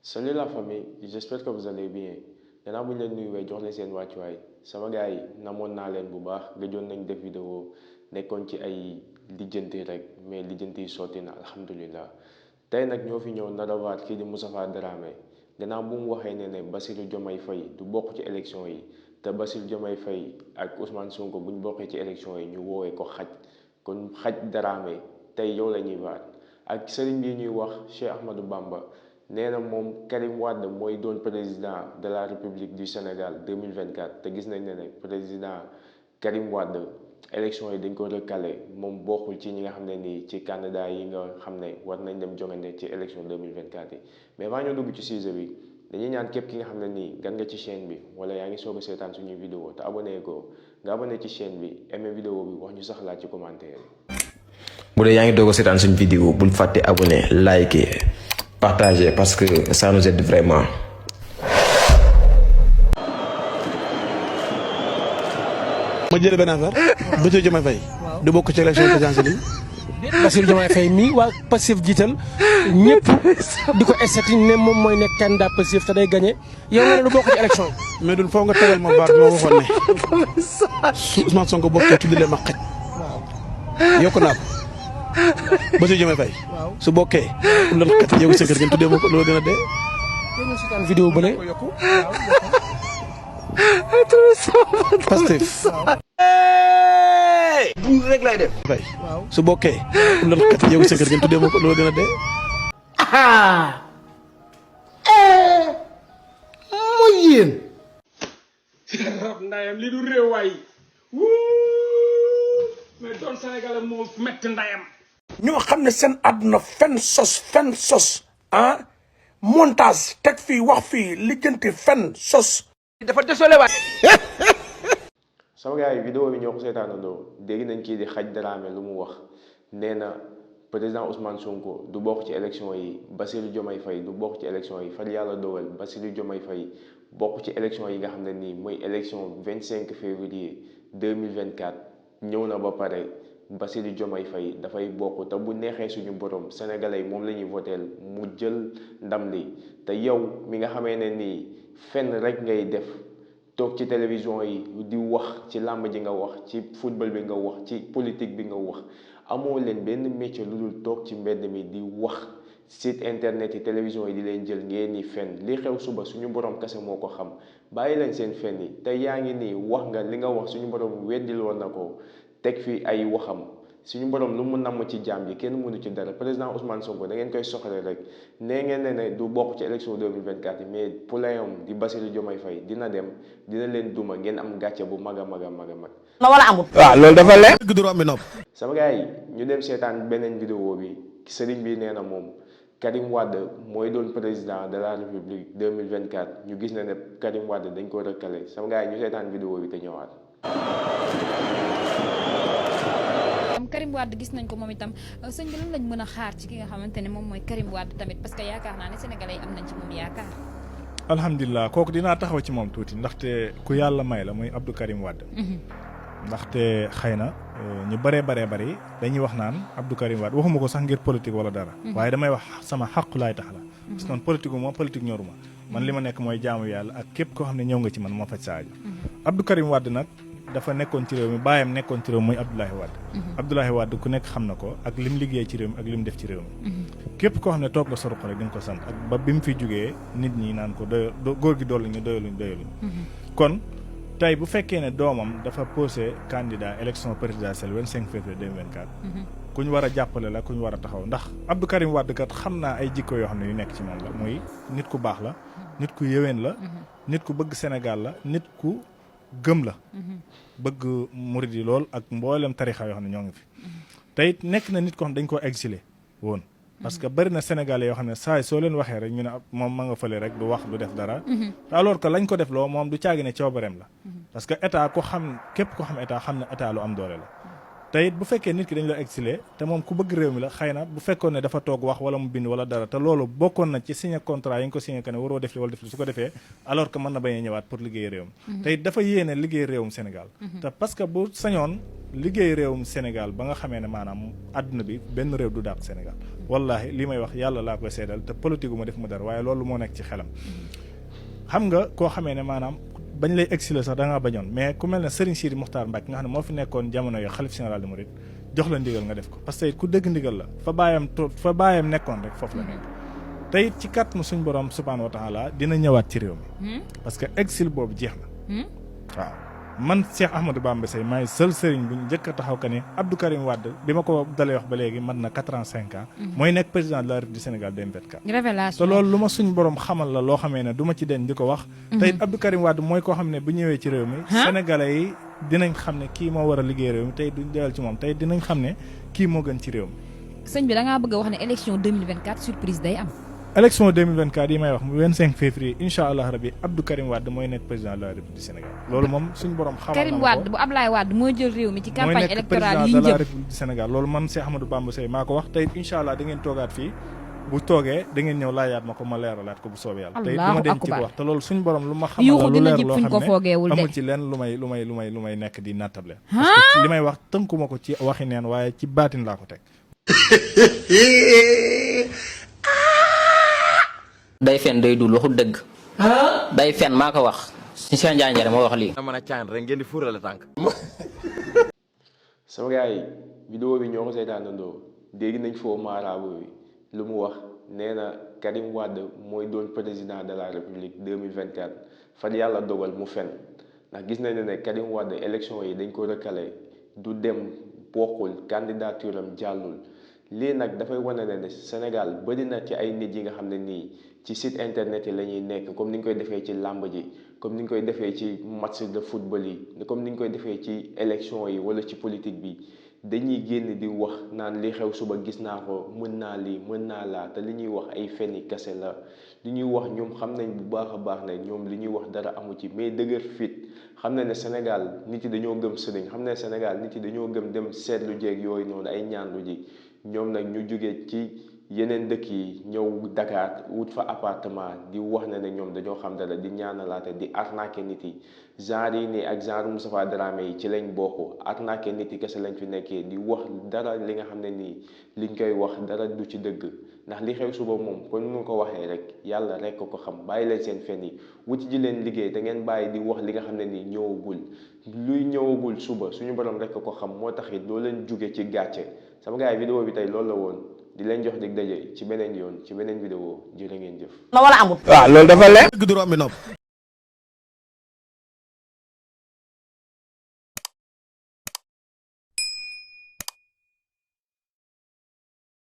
Salut la famille, j'espère que vous allez bien. Gannaaw bu ñu leen nuyuwee jox leen seen wàccuwaay sama gars yi namoon naa leen bu baax gëjoon nañ def vidéo nekkoon ci ay lijjanti rek mais lijjanti yi sotti na alhamdulilah tey nag ñoo fi ñëw narawaat kii di Moustapha Dramé gannaaw bu mu waxee ne Bassirou Diomaye Faye du bokk ci élection yi te Bassirou Diomaye Faye ak Ousmane Sonko bu ñu bokkee ci élection yi ñu woowee ko xaj kon xaj Dramé tey yow la ñuy waat ak sëriñ bi ñuy wax Cheikh Ahmadou Bamba. nee na moom Karim Wade mooy doon président de la République du Sénégal 2024 te gis nañ ne président Karim Wade élection yi dañ ko recalé moom bokkul ci ñi nga xam ne nii ci candidat yi nga xam ne war nañ dem jongante ci élection 2024 yi mais avant ñoo dugg ci sujet bi dañuy ñaan képp ki nga xam ne nii gan nga ci chaîne bi wala yaa ngi soog a seetaan suñuy vidéo te abonné ko nga abonné ci chaîne bi aimé vidéo bi wax ñu sax laaj ci commentaire yi. bu dee yaa ngi doog a seetaan suñu vidéo bul fàtte abonné liker partager parce que ça nous aide vraiment. ma jëlee benn affaire. Bassirou Diomaye Faye. du bokk ci élection présidentielle yi. Bassirou Diomaye Faye mii waa Pastef jiital ñëpp di ko estati ne moom mooy nekk candidat Pastef te day gagné yow nga ne du bokk ci élection yi. mais dun foofu nga tegal ma baat ma waxoon ne su Ousmane Sonko bokkee tudd leen ma xaj. yokku naa ko Bassirou Diomaye Faye. su bokkee pour lan xaj yow sa kër ngeen tuddee ma ko loolu gën a dee. yéen a seetaan vidéo bële. Pastef. buur rek lay def. Faye su bokkee pour lan xaj yow sa kër ngeen tuddee ma ko loolu gën a dee. mooy yéen. rab ndayam li du réew waay mais doon Sénégal moo metti ndayam. ñoo xam ne seen àdduna fen sos ah montage teg fii wax fii lijjanti fen sos. dafa désolé waay. sama gars yi vidéo bi ñoo ko seetaanandoo dégg nañ kii di xaj Dramé lu mu wax nee na président Ousmane Sonko du bokk ci élection yi Bassirou Diomaye Faye du bokk ci élection yi far yàlla dogal Bassirou Diomaye Faye bokk ci élection yi nga xam ne nii mooy élection 25 février 2024 ñëw na ba pare Bassirou Diomaye Faye dafay bokk te bu neexee suñu borom sénégalais yi moom la ñuy voteel mu jël ndam li te yow mi nga xamee ne nii fenn rek ngay def toog ci télévision yi di wax ci làmb ji nga wax ci football bi nga wax ci politique bi nga wax amoo leen benn métier lu dul toog ci mbedd mi di wax site internet yi télévision yi di leen jël ngeen ni fenn li xew suba suñu borom kese moo ko xam bàyyi leen seen fenn yi te yaa ngi nii wax nga li nga wax suñu borom weddiloon na ko teg fi ay waxam suñu borom lu mu namm ci jaam yi kenn mënu ci dara président Ousmane Sonko da ngeen koy soxale rek nee ngeen ne du bokk ci élection 2024 yi mais poulayam di Bassirou Diomaye Faye dina dem dina leen duma ngeen am gàcce bu mag a mag a mag a mag. na wala amul. waaw loolu dafa leer. dëgg du romb nopp. sama gars yi ñu dem seetaan beneen vidéo bi sëriñ bi nee na moom Karim Wade mooy doon président de la République 2024 ñu gis na ne Karim Wade dañ ko recalé sama gars yi ñu seetaan vidéo bi te ñëwaat. Karim Wade gis nañ ko moom itam sëñ bi lan lañ mën a xaar ci ki nga xamante ne moom mooy Karim Wade tamit parce que yaakaar naa ne sénégalais yi am nañ ci moom yaakaar. alhamdulilah kooku dinaa taxaw ci moom tuuti ndaxte ku yàlla may la muy Abdou Karim Wade. ndaxte xëy na ñu bëree bëri dañuy wax naan Abdou Karim Wade waxuma ko sax ngir politique wala dara. waaye damay wax sama xàqu laay tax la. parce que man politique gu ma politique ñoruma. man li ma nekk mooy jaamu yàlla ak képp koo xam ne ñëw nga ci man ma faj sa aajo. Abdou Karim Wade nag. dafa nekkoon ci réew mi baayam nekkoon ci réew mi muy Abdoulaye Wade. Abdoulaye Wade ku nekk xam na ko ak lim liggéey ci réew mi ak lim def ci réew mi. képp koo xam ne toog nga soruq rek di nga ko sant ak ba bi mu fi jógee nit ñi naan ko góor gi doyaluñ doyaluñ. kon tey bu fekkee ne doomam dafa posé candidat élection présidentielle 25 février 2024. ku ñu war a jàppale la ku ñu war a taxaw ndax Abdou Karim Wade kat xam naa ay jikko yoo xam ne yu nekk ci moom la muy nit ku baax la. nit ku yéwén la. nit ku bëgg Sénégal la nit ku. gëm la bëgg murid yi lool ak mboolem tarixa yoo xam ne ñoo ngi fi te it nekk na nit ko xam dañ koo exilé woon parce que bari na sénégalais yoo xam ne saa soo leen waxee rek ñu ne moom ma nga fële rek du wax du def dara alors que lañ ko def loo moom du caagi ne coobareem la parce que état ko xam képp ko xam état xam ne état lu am doole la te it bu fekkee nit ki dañ la exilé te moom ku bëgg réew mi la xëy na bu fekkoon ne dafa toog wax wala mu bind wala dara te loolu bokkoon na ci signé contrat yi nga ko signé que ne waroo def li wala def li su ko defee alors que mën na bañ a ñëwaat pour liggéey réewam te it dafa yéene liggéey réewum Sénégal te parce que bu sañoon liggéey réewum Sénégal ba nga xamee ne maanaam àdduna bi benn réew du dàq Sénégal wallahi li may wax yàlla laa koy seedal te politique gu ma def mu dara waaye loolu moo nekk ci xelam. xam nga koo xamee ne maanaam bañ lay exiler sax da ngaa bañoon mais ku mel ne Serigne Sidi Mokhtar Mbacke nga xam ne moo fi nekkoon jamono yo xalif général de Mouride jox la ndigal nga def ko parce que ku dëgg ndigal la fa baayam nekkoon rek foofu la nekk. te it ci kàttanu suñ borom subhaanahu wa taala dina ñëwaat ci réew mi. parce que exil boobu jeex na. waaw man Cheikh Ahmadou Bamba Seye maay seul sëriñ bu njëkk a taxaw que ne Abdou Karim Wade bi ma ko dalee wax ba léegi mat na 85 ans. mooy nekk président de la République du Sénégal 2024. révélation te loolu lu ma suñ borom xamal la loo xamee ne du ma ci den di ko wax. te it Abdou Karim Wade mooy koo xam ne bu ñëwee ci réew mi. Sénégalais yi dinañ xam ne kii moo war a liggéey réew mi tey duñ delal ci moom tey dinañ xam ne kii moo gën ci réew mi. sëñ bi da ngaa bëgg a wax ne élection 2024 surprise day am. élection 2024 yi may wax mu 25 février incha allah rabi Abdou Karim Wade mooy nekk président de la République du Sénégal loolu moom suñu borom xamal na Karim Wade bu Ablaye Wade mooy jël réew mi ci campagne électorale yi mooy nekk président de ñu la jëm République du Sénégal loolu man Cheikh Ahmadou Bamba Seye maa ko wax tey incha allah da ngeen toogaat fii bu toogee da ngeen ñëw laajaat ma ko ma leeralaat ko bu soobee yàlla. tey du ma denc ci wax te loolu suñu borom lu ma xamal la lu leer loo xam ne amul ci lenn lu may nekk di nattable parce que li may wax tënkuma ko ci waxi neen waaye ci baatin laa ko teg. day fen day dul waxul dëgg. day fen maa ko wax si Cheikh Ndiaye Ndiaye moo wax lii. mën a caan rek ngeen di fuurale tànk. sama gars yi vidéo bi ñoo ko seetaanandoo dégg nañ foo maaraabu bi lu mu wax nee na Karim Wade mooy doon président de la République 2024 fan yàlla dogal mu fen ndax gis nañ ne Karim Wade élection yi dañ ko recalé du dem bokkul candidature am jàllul lii nag dafay wane ne Sénégal bëri na ci ay nit yi nga xam ne nii ci site internet yi la ñuy nekk comme ni ñu koy defee ci làmb ji comme ni ñu koy defee ci match de football yi comme ni ñu koy defee ci élection yi wala ci politique bi dañuy génn di wax naan li xew suba gis naa ko mën naa lii mën naa laa te li ñuy wax ay fenni kese la li ñuy wax ñoom xam nañ bu baax a baax ne ñoom li ñuy wax dara amu ci mais dëgër fit xam na ne Sénégal nit yi dañoo gëm sëriñ xam ne Sénégal nit yi dañoo gëm dem seetlu jeeg yooyu noonu ay ñaanlu ji ñoom nag ñu jóge ci yeneen dëkk yi ñëw Dakar wut fa appartement di wax ne ñoom dañoo xam dara di ñaanalaate di arnaquer nit yi genre yi nii ak genre Moustapha Dramé yi ci lañ bokk arnaquer nit yi kese lañ fi nekkee di wax dara li nga xam ne nii liñ koy wax dara du ci dëgg ndax li xew suba moom kon nu ko waxee rek yàlla rek ko xam bàyyi leen seen fen yi wuti ji leen liggéey da ngeen bàyyi di wax li nga xam ne nii ñëwagul luy ñëwagul suba suñu borom rek ko xam moo tax it doo leen jóge ci gàcce sama gars yi vidéo bi tey loolu la woon di leen jox dig daje ci beneen yoon ci beneen vidéo jërë ngeen jëf. na wala amul. waaw loolu dafa leer. dëgg du romb nopp.